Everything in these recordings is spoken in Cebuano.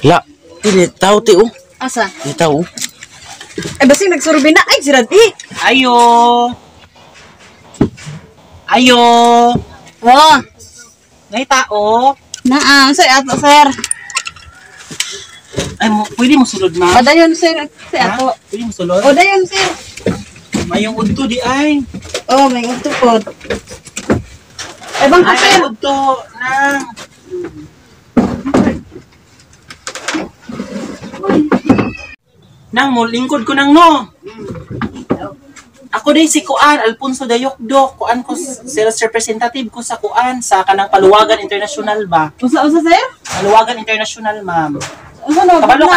La, dili tao ti oh. Asa? Di tao. Ay, basing nagsurbi na. Ay, si Radi. Ayo. Ayo. Oh, Nay tao. naa, sir, ato, sir. Ay, mo, pwede mo sulod, ma'am? O, dayon, sir, si Ha? ato. Pwede mo sulod? O, dayon, sir. Mayong udto di ay. Oh, may udto po. Ay, bangko, Ay, sir. udto nang. Nang mo lingkod ko nang no. Ako din si Kuan Alfonso Dayokdo, kuan ko sales representative ko sa kuan sa kanang Paluwagan International ba? Usa, usa, sir? Paluwagan International, ma'am. Usa, no, Kabalo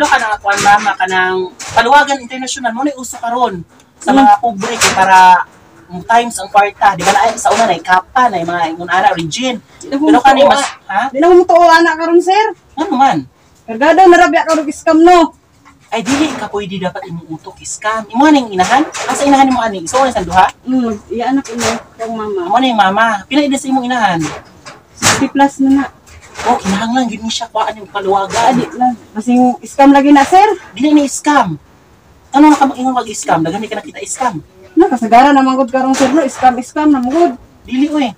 ka na kuan mama kanang Paluwagan International mo na uso karon sa mga pobre kay para mo times ang kwarta, di ba na ay, sa una na kapa na mga ingon ana origin. Pero kani mas ha? Di na mo tuo, anak karon, sir. Ano man? Kargado, narabya ka og scam, no? Ay dili ka pwede dapat imong utok scam. Imo ning inahan? Asa inahan nimo ani? So sa duha? Iya anak imo, kang mama. Amo na yung mama. Pila edad sa imong inahan? 60 plus na na. Oh, kinahanglan gyud ni siya kuhaan yung paluwagan. Adi lang. Basing scam lagi na, sir. Dili ni scam. Ano na ka mag-ingon kag scam? Daghan di ka nakita scam. Na, kasagara na manggod karon, sir, no? Scam, scam na manggod. Dili oy.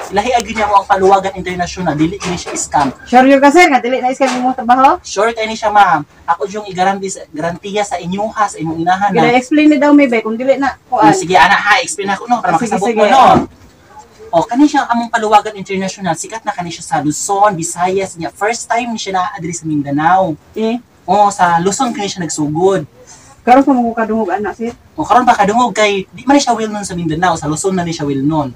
Lahi agad niya mo ang Paluwagan International, dili kini siya scam. Sure yun ka, sir, nga dili na scam imong trabaho? Sure kay ni siya, ma'am. Ako yung igaranti sa garantiya sa inyo ha, sa imong inahan Gila na. explain ni daw may bay kung dili na kuan. Oh, sige ana ha, explain ako no para Sige, makasabot sige. mo no. O kani siya ang among Paluwagan International, sikat na kani siya sa Luzon, Visayas niya. First time ni siya na-adre sa Mindanao. Eh, O sa Luzon kani siya nagsugod. karon pa mo kadungog anak, sir. O karon pa kadungog kay di man ni siya well known sa Mindanao, sa Luzon na ni siya well known.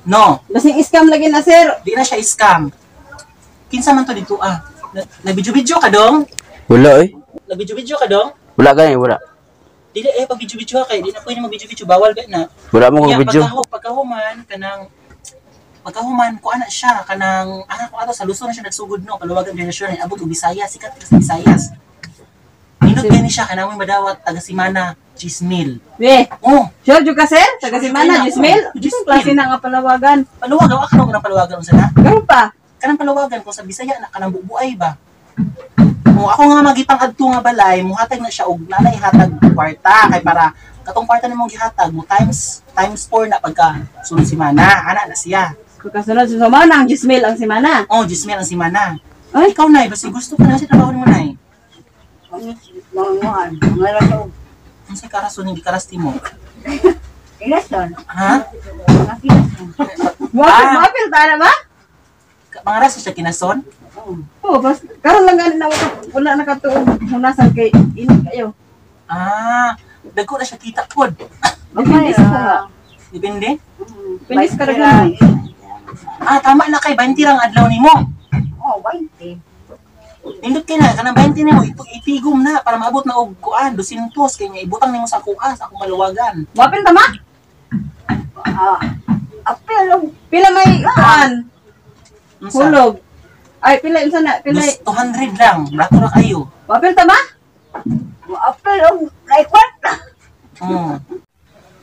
No, Basing scam lagi na, sir. di na siya scam. Kinsa man to dito ah? Nabidyo-bidyo ka dong? Wala eh. Nabidyo-bidyo ka dong? Wala gani, wala. Dili eh pag video-video ka kay di na pwede mag-video-video, bawal ba na. Wala mo Kaya kong video. pagkahuman kanang pagkahuman ko ana siya kanang ana ko ato sa Luzon na siya nagsugod no, Paluwagan International abot og Visayas, sikat ka sa Visayas. Nindot kay ni siya kanang may madawat taga Simana Chismil. We, Oh, sure jud ka, sir? Taga Sure Simana, jud ka. Jismail. Jismail. Klase na nga palawagan. Paluwagan wa karon kanang paluwagan unsa na? Karon pa. Kanang paluwagan ko sa Bisaya na kanang bubuay ba? Mo ako nga magipang adto nga balay, muhatag na siya og nanay hatag kwarta kay para katong kwarta nimong gihatag mo times times 4 na pagka sunod semana, ana na siya. Pagkasunod sa Simana, ang Jismail ang Simana. Oh, Jismel ang semana. Ay. Ay, ikaw nay, basta gusto ka na sa trabaho nimo nay. Mga mga rason. Unsay karason hindi karasti mo? Ilason. Ha? Mga kilason. Wapil, Ah. wapil ta na ba? Mga rasa siya kinason? Oh, bas karon lang gani na wala nakatuog hunasan kay init kayo. Ah, dagko na siya kita pod. Depende sa kuha. Depende. Depende sa karaghan. Ah, tama na kay 20 rang adlaw nimo. Oh, 20. Nindot kay na kanang 20 nimo itigom na para maabot na og kuan 200 kay nga ibutang nimo sa kuan sa akong paluwagan. Wapil ta ma? Ah, apel. Pila may kuan? Unsa? Hulog. Ay, pila unsa na? Pila. 200 lang, brato ra kayo. Wapil ta ma? Apel og like kwarta. Oh.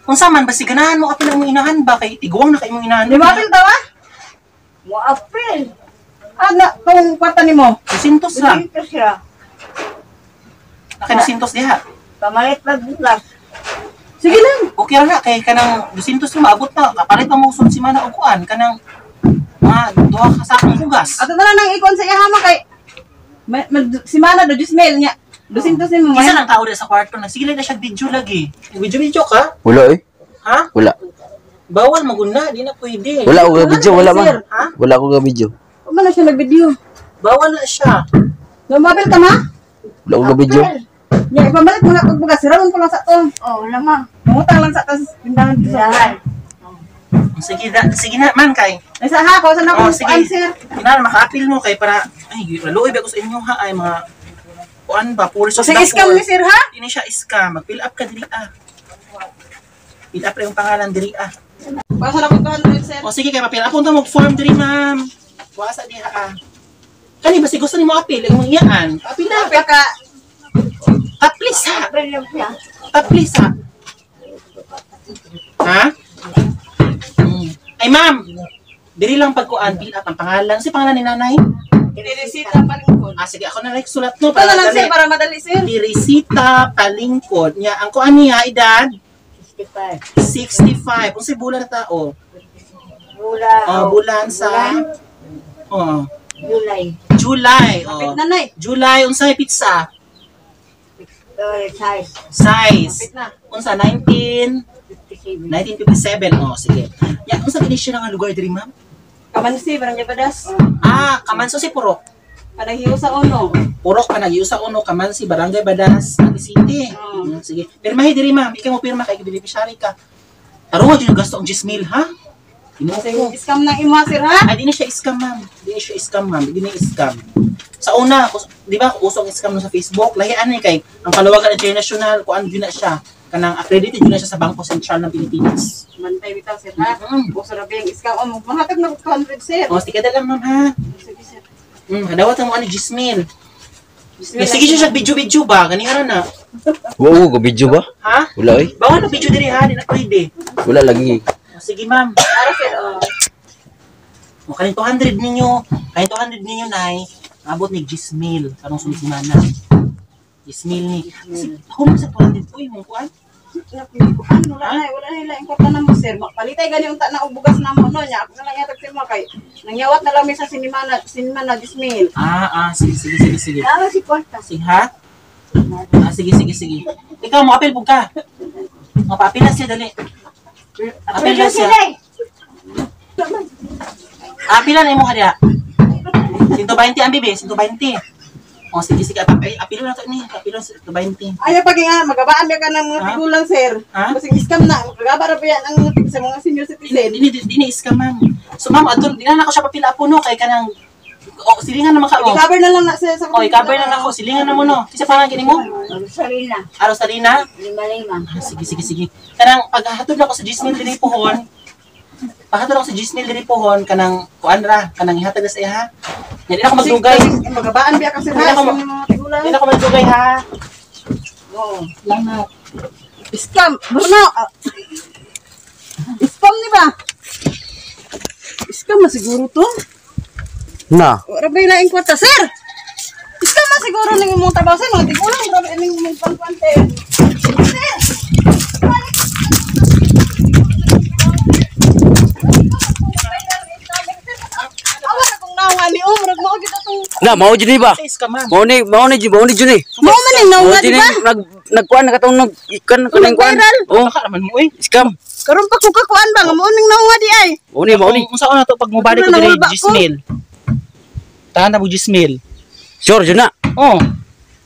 Unsa man basi ganahan mo apil ang imong inahan ba kay tiguang na kay imong inahan. Di wapil ta ma? Mo apel. Ah, na, kung kwarta nimo. 200 lang. Dito siya. Naka 200 diha. Pamalit pagbugas. Sige lang. Okay ra na kay kanang 200 na maabot na kapalit pa mo sunod semana og kuan kanang mga duha ka sakong bugas. Ato na lang nang ikon sa ihama kay ma, ma, si Mana do Jismail niya. 200 nimo Kisa may. lang tao diha sa kwarto nagsigilay na siya video lagi. Video-video ka? Wala eh. Ha? Wala. Bawal maguna, di na pwede. Wala ko video, wala man. Sir. Ha? Wala ko video. Uma na siya nag-video. Bawal na siya. No, mapil ta ma? Wala ko video. Nya ipamalit mo na kog bugas, siraon ko lang sa to. Oh, lama. Mangutang lang sa to sa tindahan dito. Dahan. Sige na, sige na man kay. Ay sa ha, ko sa na Oh, akong sige. kuan, sir. Kinahanglan maka-appeal mo kay para ay maluoy ba ko sa inyo ha ay mga kuan ba puri sa Sige, scam ni sir ha. Ini siya scam. Mag-fill up ka diri ah. Fill up ra yung pangalan diri ah. Para sa na akong 200, sir. O sige kay pa-fill up unta mo form diri ma'am. Wasa diha ah. Kani ba si gusto nimo appeal ang imong iyaan? Appeal na. Apil ka. Taplis ha. Apel lang siya. Taplis ha. Ha? Ay ma'am, diri lang pagkuan fill up ang pangalan. Si pangalan ni nanay? Teresita Palingkod. Ah, sige, ako na lang sulat no. Ito na lang dali. sir para madali sir. Teresita Palingkod. Nya, ang kuan niya, edad 65. 65. Unsay bulan na tao? Bula. Oh, bulan sa Bulan, oh, July. July. Kapit Oh. na nay. July unsay pizza? Size. Size. Kapit na. Unsa 19 57. 1957. Oh, sige. Nya, unsa kini siya nga lugar diri, ma'am? Kamansi, Barangay Badas. Ah, Kamanso si Purok. Panahiyo sa uno. Purok pa nagyusa uno Kamansi, Barangay Badas, Ati City. Oo. Sige. Pirmahi diri, ma'am. Ikaw mo pirma kay beneficiary ka. Tarungan jud yung gasto ang 10,000, ha? Ginoo ko. Scam ng imo sir ha. Ay, di na siya scam, ma'am. Di na siya scam, ma'am. Di na scam. Sa una, di ba, uso ang scam no sa Facebook, lahian ni kay ang Kalawagan International, kuan yun na siya. Kanang accredited yun na siya sa Bangko Sentral ng Pilipinas. Mantay bitaw sir ha. Mm. Uso ra ba yung scam? Oh, mahatag na 200 sir. O, sige lang, ma'am, ha? Sige sir. Hadawat mo ani Gismil. Sige siya siya video-video ba? Gani ara na. Wow, go video ba? Ha? Wala oy. Bawal na video diri ha, di na pwede. Wala lagi. O, sige, ma'am. Ara sir oh. O, kanin 200 ninyo. Kanin 200 ninyo, nay. Abot ni Gismil. Karong sunod semana. Gismil ni. Kasi, ako man sa 200 ko, imong kuan. Ano, wala na ila kwarta na mo sir. Palitay gani unta na og bugas na mo no nya. Ako na lang yatag sir mo kay nangyawat na lang mi sa sinimana sinimana dismil. Ah, ah, sige, sige, sige, sige. Tama si kwarta. Sige, ha? Ah, sige, sige, sige. Ikaw, mo apel pug ka. Mapapil na siya, dali. Apel na siya. Ah, pila na imo ka diha? 120 ang bibi, 120. O, sige, sige. Ay, apilo na to ni. Apilo na 120. Ayaw pag nga magabaan ba ka ng mga Ha? tigulang sir. Ha? Basig scam na magagaba ra ba yan ang mga sa mga senior citizen. Dini, dini, dini iska, ma'am. So, ma'am, ato, di na ako siya papila po, no? Kay kanang, o, silingan naman ka, o. I-cover na lang na sir sa O, i-cover na lang ako. Silingan na mo, no? Kasi parang kini mo. Rosarina. Ah, Rosalina? 55. Ah, sige, sige, sige. Kanang, paghahatod na ako sa Gismil diri pohon, paghatod ako sa Gismil diri pohon, kanang, kuan ra, kanang ihatag na sa iya, ha? Di na ako magdugay. Magabaan ba ka sir Hindi ha ako sa mga tigulang. Di na ako magdugay, ha? Oo. Salamat. Scam. Bruno. Ah. Scam ni ba? Scam na siguro to. Na. Wala ba yung kwarta, sir? Scam na siguro ning imong trabaho, sir. Mga tigulang, grabe ning imong pangkwante. Sir! Awa na kong nawa ni Umrag mo gid atong Na mao jud ni ba? Sa iska, ma'am. Mao ni mao ni jud mao ni jud ni. Mao man ning Mao nawa jud di ni ba? nag nagkuan na katong nag ikan kanang kuan. Nag-viral. Oh, Baka naman mo, eh. scam. Karon pa ko kakuan ba nga mao ning nawa di ay. Mao ni mao ni. Kung saan na to, pag mubalik ko Ano na, diri, nangulba ko? Gismil. Tahan na po, Gismil. Sure jud na. Oh,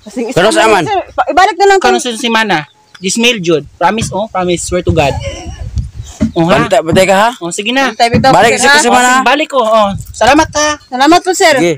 Kasing Pero scam sa aman? na, sir. Ibalik na lang kanon sa semana. Gismil, Jud. Promise, oh. Promise. Swear to God. Oh, ha? Bantay bantay ka ha. Oh, sige na. Bantay bitaw, Balik sir, sa ha? semana. Oh, sige, balik ko. Oh. Salamat, ha. Salamat po, sir. Sige.